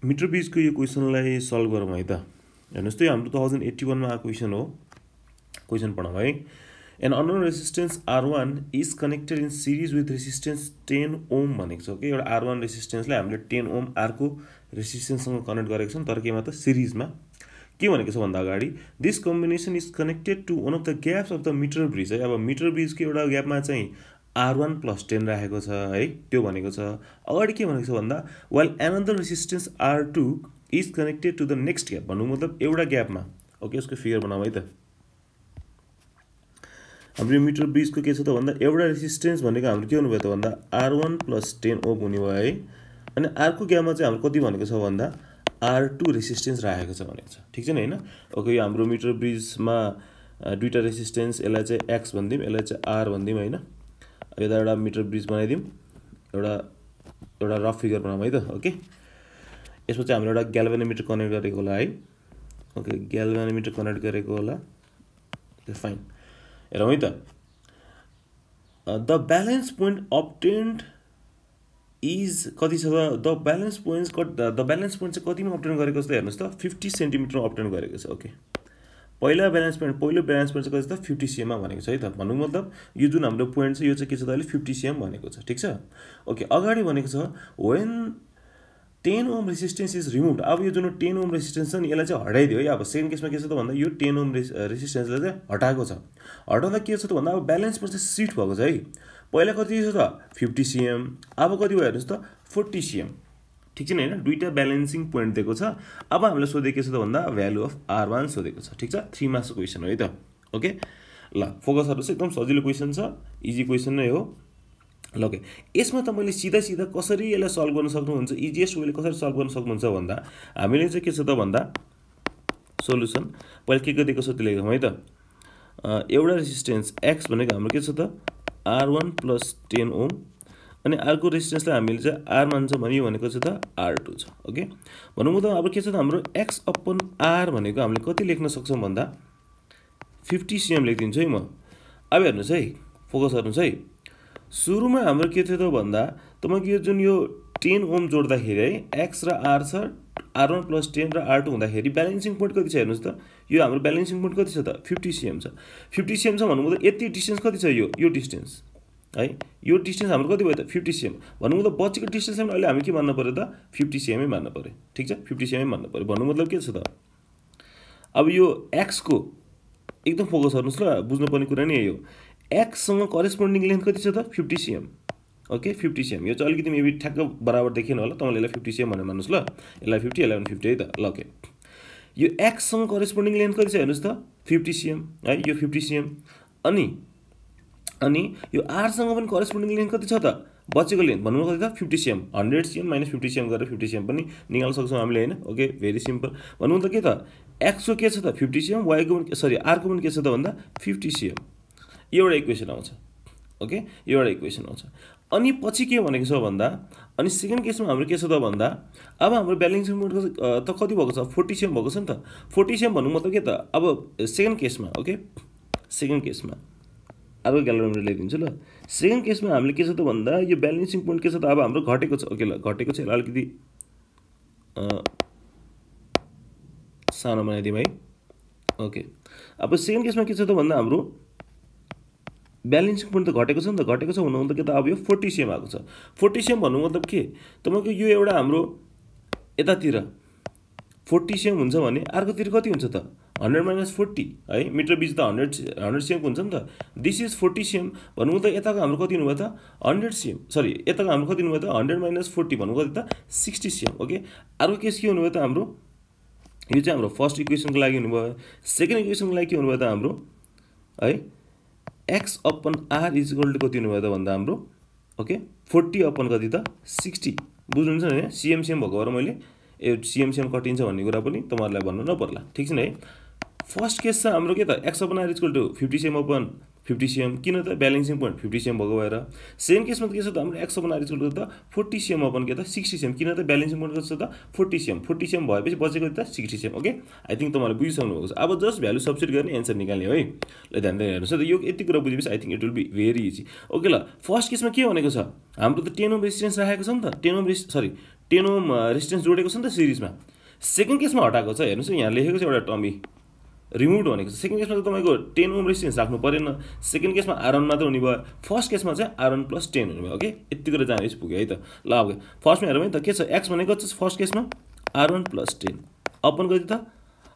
Metre ब्रिजको यो क्वेसनलाई solve गरौँ है त। हेर्नुहोस् त यो हाम्रो 2081 मा आएको क्वेसन हो। क्वेसन पढौँ है। An unknown resistance R1 is connected in series with resistance 10 ohm भनेको छ। ओके, एउटा R1 रेसिस्टेन्सलाई हामीले 10 ओम अर्को रेसिस्टेन्ससँग कनेक्ट गरेको छौँ, तर केमा त सिरिजमा। के भनेको छ भन्दा अगाडि this combination is connected to one of the gaps of the meter bridge है। अब मिटर ब्रिजको एउटा ग्यापमा चाहिँ R1 + 10 राखेको छ है, त्यो भनेको छ। अगाडि के भनेको छ भन्दा while another resistance R2 is connected to the next gap, भन्नु मतलब एउटा ग्यापमा। ओके, यसको फिगर बनाऊ है त। हाम्रो मिटर ब्रिजको के छ त भन्दा एउटा रेसिस्टेन्स भनेको हाम्रो के हुनु भयो त भन्दा R1 + 10 ओम हुने भयो है। अनि अर्को ग्यापमा चाहिँ हाम्रो कति भनेको छ भन्दा R2 रेसिस्टेन्स राखेको छ भनेको छ। ठिक छ नि हैन। ओके, यो हाम्रो मिटर ब्रिजमा दुईटा रेसिस्टेन्स, यसलाई चाहिँ X भन्दिम, यसलाई चाहिँ R भन्दिम हैन। यता एउटा मिटर ब्रिज बनाइदिम, एउटा रफ फिगर बनाऊँ है त। ओके, यसमा चाहिँ हाम्रो एउटा ग्याल्भेनोमिटर कनेक्ट गरेको होला है। ओके, ग्याल्भेनोमिटर कनेक्ट गरेको होला, फाइन। हेरौँ है त। The balance point obtained is कति छ त? द ब्यालेन्स पोइन्ट चाहिँ कतिमा अब्टेन गरेको छ त? हेर्नुहोस् त 50 सेन्टिमिटरमा अब्टेन गरेको छ। ओके, पहिलो ब्यालेन्स पोइन्ट चाहिँ कति छ त? 50 cm मा भनेको छ है त। भन्नु मतलब यो जुन हाम्रो पोइन्ट छ यो चाहिँ के छ त? अहिले 50 cm भनेको छ। ठिक छ। ओके, अगाडि भनेको छ when 10 Om resistance is removed. अब यो जुन 10 ओम रेसिस्टेन्स छ नि यसलाई चाहिँ हटाइदियो है। अब सेकेन्ड केसमा के छ त भन्दा यो 10 ओम रेसिस्टेन्सलाई चाहिँ हटाएको छ। हटाउँदा के छ त भन्दा अब ब्यालेन्स पोइन्ट चाहिँ सिफ्ट भएको छ है। पहिला कति छ त? 50 cm, अब कति भयो हेर्नुहोस् त? 40 cm। ठिक छ नि हैन। दुईटा ब्यालेन्सिङ पोइन्ट दिएको छ। अब हामीलाई सोधेको के छ त भन्दा भ्यालु अफ R1 सोधेको छ। ठिक छ, 3 मार्क्सको क्वेसन हो है त। ओके, ल फोकस गर्नुहोस्, एकदम सजिलो क्वेसन छ, इजी क्वेसन नै हो। ल ओके, यसमा त मैले सीधा कसरी यसलाई सल्भ गर्न सक्नुहुन्छ, इजिएस्ट वेले कसरी सल्भ गर्न सक्नुहुन्छ भन्दा हामीले चाहिँ के छ त भन्दा सोलुसन पहिला के दिएको छ त्यो लेखौँ है त। एउटा रेसिस्टेन्स X भनेको हाम्रो के छ त? R1 + 10 ओम। अनि अर्को रेसिस्टेन्सलाई हामीले चाहिँ R मान्छ भने यो भनेको चाहिँ त R2 छ। ओके, भनौँ त अब के छ त हाम्रो X/R भनेको हामीले कति लेख्न सक्छौँ भन्दा 50 cm लेखिदिन्छु है म। अब हेर्नुहोस् है, फोकस गर्नुहोस् है। सुरुमा हाम्रो के थियो त भन्दा तपाईको यो जुन यो 10 ओम जोड्दाखेरि है X र R छ, R1 + 10 र R2 हुँदाखेरि ब्यालेन्सिङ पोइन्ट कति छ हेर्नुहोस् त? यो हाम्रो ब्यालेन्सिङ पोइन्ट कति छ त? 50 cm छ। 50 cm छ भन्नु मतलब यति डिस्टेन्स कति छ? यो डिस्टेन्स है। यो डिस्टेन्स हाम्रो कति भयो त? 50 cm। भन्नु मतलब बचेको डिस्टेन्सलाई पनि अहिले हामी के मान्नु पर्यो त? 50 cm नै मान्नु पर्यो। ठिक छ, 50 cm नै मान्नु पर्यो। भन्नु मतलब के छ त? अब यो X को एकदम फोकस गर्नुहोस् ल, बुझ्नुपर्ने कुरा नै यही हो। X सँग करेस्पोन्डिङ लेन्थ कति छ त? 50 cm। Okay, 50 cm। यो चाहिँ अलिकति मेबी ठ्याक्क बराबर देखिएन होला, तपाईले यसलाई 50 cm भनेर मान्नुस् ल। यसलाई 50, यसलाई 50 है त। ल ओके, यो X सँग करेस्पोन्डिङ लेन्थ कति छ हेर्नुहोस् त? 50 cm है, यो 50 cm। अनि यो R सँग पनि करेस्पोन्डिङ लेन्थ कति छ त? बचेको लेन्थ भन्नु कति त? 50 cm। 100 cm - 50 cm गरेर 50 cm पनि निकाल्न सक्छौँ हामीले हैन। Okay, very simple. भन्नु त के त? X को के छ त? 50 cm, Y को पनि R को पनि के छ त भन्दा 50 cm। यो एउटा इक्वेसन आउँछ। ओके, यो एउटा इक्वेसन आउँछ। अनि पछि के भनेको छ भन्दा अनि सेकेन्ड केसमा हाम्रो के छ त भन्दा अब हाम्रो ब्यालेन्सिङ पोइन्ट त कति भएको छ? 40 cm भएको छ नि त। 40 cm भन्नु मतलब के त? अब सेकेन्ड केसमा, ओके, सेकेन्ड केसमा अर्को ग्याल्भेनोमिटर लेखिदिन्छु ल। सेकेन्ड केसमा हामीले के छ त भन्दा यो ब्यालेन्सिङ पोइन्ट के छ त? अब हाम्रो घटेको छ। ओके, ल घटेको छ, अलिकति सानो बनाइदिउँ है। ओके, अब सेकेन्ड केसमा के छ त भन्दा हाम्रो ब्यालेन्सिङ पोइन्ट त घटेको छ नि त। घटेको छ भन्नु मतलब के त? अब यो 40 cm आएको छ। 40 cm भन्नु मतलब के? तपाईको यो एउटा हाम्रो यतातिर 40 cm हुन्छ भने अर्कोतिर कति हुन्छ त? 100 - 40 है। मिटर ब्रिज त 100 cm हुन्छ नि त। दिस इज 40 cm भन्नु मतलब यताको हाम्रो कति हुनुभयो त? 100 cm। सरी, यताको हाम्रो कति हुनुभयो त? 100 - 40 भन्नु कति त? 60 cm। ओके, अर्को केस के हुनुभयो त हाम्रो? यो चाहिँ हाम्रो फर्स्ट इक्वेसनको लागि हुनुभयो। सेकेन्ड इक्वेसनको लागि के हुनुभयो त हाम्रो है? X/R = कति हुनुभयो त भन्दा हाम्रो ओके 40 कति त 60 बुझ्नुहुन्छ नि CM भएको भएर मैले ए CM कटिन्छ भन्ने कुरा पनि तपाईहरुलाई भन्नु नपर्ला ठीक छ नि है फर्स्ट केस छ हाम्रो के त X/R = 50 cm 50 cm किन त ब्यालेन्सिङ पोइन्ट 50 cm भएको भएर सेम केसमा के छ त हाम्रो X/R = त 40 cm के त 60 cm किन त ब्यालेन्सिङ पोइन्ट कति छ त 40 cm भएपछि बचेको त 60 cm ओके आई थिंक तपाईहरुले बुझिसक्नु भएको छ अब जस्ट भ्यालु सब्स्टिट्युट गर्ने आन्सर निकाल्ने हो है ल ध्यान दिएर हेर्नुस् त यो यति कुरा बुझेपछि I think it will be very easy okay ल फर्स्ट केसमा के भनेको छ हाम्रो त 10 ओम रेजिस्टेन्स राखेको छ नि त 10 ओम 10 ओम रेजिस्टेन्स जोडेको छ नि त सिरिजमा। सेकेन्ड केसमा हटाएको छ, हेर्नुहोस् यहाँ लेखेको छ एउटा टर्म रिमुभ भनेको छ। सेकेन्ड केसमा त तपाईँको 10 ओम रेजिस्टेन्स राख्नु परेन, सेकेन्ड केसमा R1 मात्र हुने भयो, फर्स्ट केसमा चाहिँ R1 + 10 हुने भयो। ओके, यति गरेर जाने पुग्यो है त। ल अब फर्स्टमा हेरौँ है त, के छ x भनेको छ फर्स्ट केसमा R1 + 10 अपन कति त,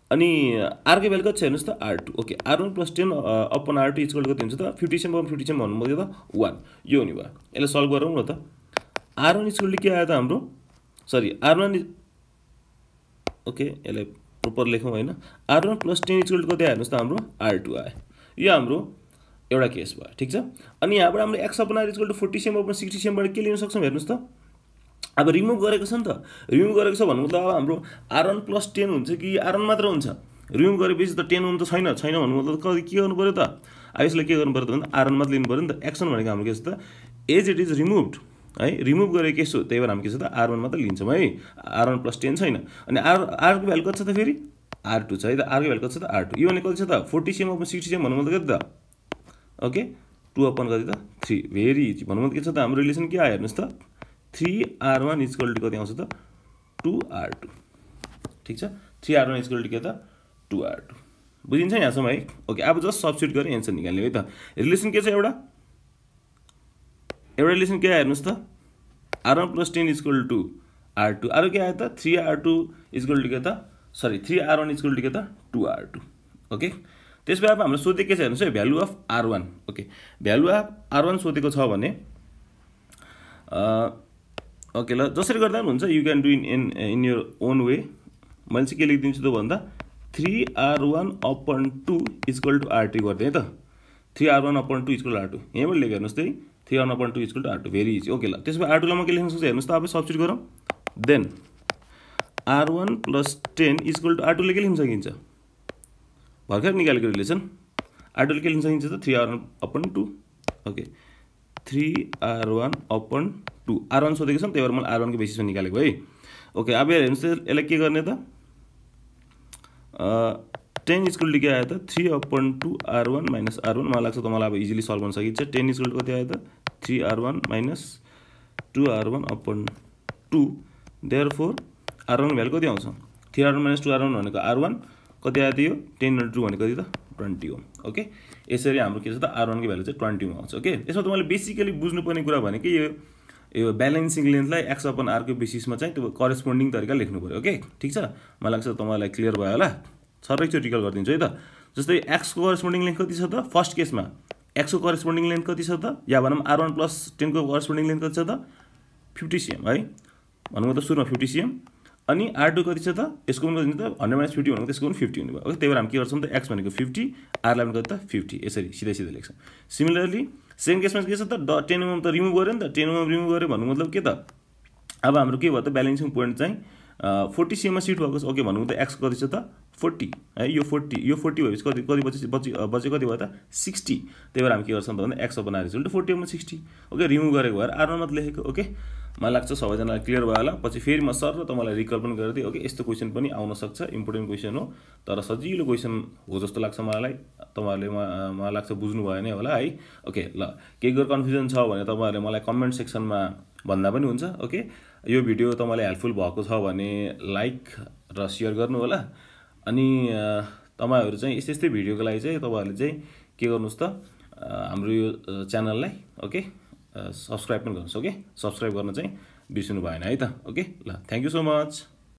अनि R को भ्यालु कति छ हेर्नुहोस् त R2। Okay, R1 + 10 upon R2 equal कति हुन्छ त 57 भन्नुभयो त 1, यो हुने भयो। यसलाई सल्भ गरौँ न त। R1 इक्वल के आयो त हाम्रो, सरी R1 ओके यसलाई प्रोपर लेखौँ होइन, R1 + 10 इक्वल कति आयो हेर्नुहोस् त हाम्रो R2 आयो। यो हाम्रो एउटा केस भयो, ठिक छ। अनि यहाँबाट हाम्रो x अपन R इक्वल 47/67 बाट के लिन सक्छौँ हेर्नुहोस् त। अब रिमुभ गरेको छ नि त, रिमुभ गरेको छ भन्नु मतलब अब हाम्रो R1 + 10 हुन्छ कि R1 मात्र हुन्छ। रिमुभ गरेपछि त 10 ओम त छैन भन्नु मतलब के गर्नु पर्यो त, अब यसलाई के गर्नु पर्यो त भन्दा R1 मात्र लिनु पर्यो नि त। एक्सन भनेको हाम्रो के छ त, एज इट इज रिमुभड है, रिमुभ गरेको केस हो, त्यही भएर हामी के छ त R1 मात्र लिन्छौँ है, R1 + 10 छैन। अनि R को भ्यालु कति छ त फेरि R2 छ है त, R को भ्यालु कति छ त R2। यो भनेको कति छ त 47/67 भन्नु मतलब कति त, ओके 2 अपन कति त 3, भेरी इजी। भन्नु मतलब के छ त हाम्रो रिलेसन के आयो हेर्नुहोस् त 3R1 इक्वल कति आउँछ त 2R2, ठिक छ। 3R1 इक्वल के त 2R2, बुझिन्छ यहाँसम्म है। ओके, अब जस्ट सब्स्टिट्युट गरेर एन्सर निकाल्ने है त। रिलेसन के छ एउटा रिलेसन के आयो हेर्नुहोस् त R1 + 10 इक्वल R2। अरू के आयो त 3R2 इक्वल के त, सरी 3R1 इक्वल के त 2R2। ओके, त्यसपछि अब हाम्रो सोधेको के छ हेर्नुहोस् है, value of R1। Okay, value of R1 सोधेको छ भने ओके ल जसरी गर्दा पनि हुन्छ, you can do in your own way. मैले चाहिँ के लेखिदिन्छु त भन्दा 3R1/2 इक्वल R2 गर्दै है त। 3R1/2 इक्वल R2 यहाँबाट लेखेँ हेर्नुहोस् त, 3R1/2 equal R2, very easy. Okay ल त्यसपछि R2 लाई म के लेख्न सक्छु हेर्नुहोस् त, अब सब्स्टिट्युट गरौँ। देन R1 + 10 इक्वल R2 ले के लेख्न सकिन्छ, भर्खर निकालेको रिलेसन R2 ले के लेख्न सकिन्छ त 3R1/2। ओके, 3R1/2 R1 सोधेको छ नि, त्यही भएर मैले R1 को बेसिसमा निकालेको है। ओके, अब हेर्नुहोस् त यसलाई के गर्ने त 10 इक्वल के आयो त 3/2 R1 - R1। मलाई लाग्छ तपाईँलाई अब इजिली सल्भ गर्न सकिन्छ। 10 इक्वल कति आयो त 3R1 - 2R1/2। देयरफोर R1 को भ्यालु कति आउँछ 3R1 - 2R1 भनेको R1 कति आयो त यो 10 × 2 भनेको कति त 20 ओम। ओके, यसरी हाम्रो के छ त R1 को भ्यालु चाहिँ 20 ओम आउँछ। ओके, यसमा तपाईँले बेसिकली बुझ्नुपर्ने कुरा भनेको यो ब्यालेन्सिङ लेन्थलाई x अपन r को बेसिसमा चाहिँ त्यो करेस्पोन्डिङ तरिका लेख्नु पर्यो। ओके, ठिक छ, मलाई लाग्छ तपाईँलाई क्लियर भयो होला। एकचोटि रिकल गरिदिन्छु है त। जस्तै x को करेस्पोन्डिङ लेन्थ कति छ त, फर्स्ट केसमा x को करेस्पोन्डिङ लेन्थ कति छ त, या भनौँ R1 + 10 को करेस्पोन्डिङ लेन्थ कति छ त 50 cm है, भन्नु त सुरुमा 50 cm। अनि R2 कति छ त, यसको पनि कति त 100 - 50 भनेको त्यसको पनि 50 हुने भयो। ओके, त्यही भएर हामी के गर्छौँ त x भनेको 50, r लाई पनि कति त 50, यसरी सिधै सिधै लेख्छौँ। सिमिलरली सेकेन्ड केसमा के छ त 10 ओम त रिमुभ गर्यो नि त, 10 ओम रिमुभ गर्यो भन्नु मतलब के त, अब हाम्रो के भयो त ब्यालेन्सिङ पोइन्ट चाहिँ 40 cm मा सिफ्ट भएको छ। ओके, भन्नु त x कति छ त 40 है, यो 40 भएपछि कति बच्यो कति भयो त 60। त्यही भएर हामी के गर्छौँ त भन्दा x upon r equal 40/60। Okay, remove गरेको भएर R1 मात्र लेखेको। ओके, मलाई लाग्छ सबैजनालाई क्लियर भयो होला। पछि फेरि म सर र तपाईँलाई रिकल पनि गरिदिएँ। ओके, यस्तो क्वेसन पनि आउन सक्छ, इम्पोर्टेन्ट क्वेसन हो, तर सजिलो क्वेसन हो जस्तो लाग्छ मलाई। तपाईँहरूले मलाई लाग्छ बुझ्नु भयो नै होला है। ओके ल, केही कुरा कन्फ्युजन छ भने तपाईँहरूले मलाई कमेन्ट सेक्सनमा भन्दा पनि हुन्छ। ओके, यो भिडियो तपाईँलाई हेल्पफुल भएको छ भने लाइक र सेयर गर्नु होला। अनि तपाईँहरू चाहिँ यस्तै भिडियोको लागि चाहिँ तपाईँहरूले चाहिँ के गर्नुहोस् त हाम्रो यो च्यानललाई ओके सब्स्क्राइब पनि गर्नुहोस्। ओके, सब्स्क्राइब गर्न चाहिँ बिर्सिनु भएन है त। ओके ल, थ्याङ्क यू सो मच।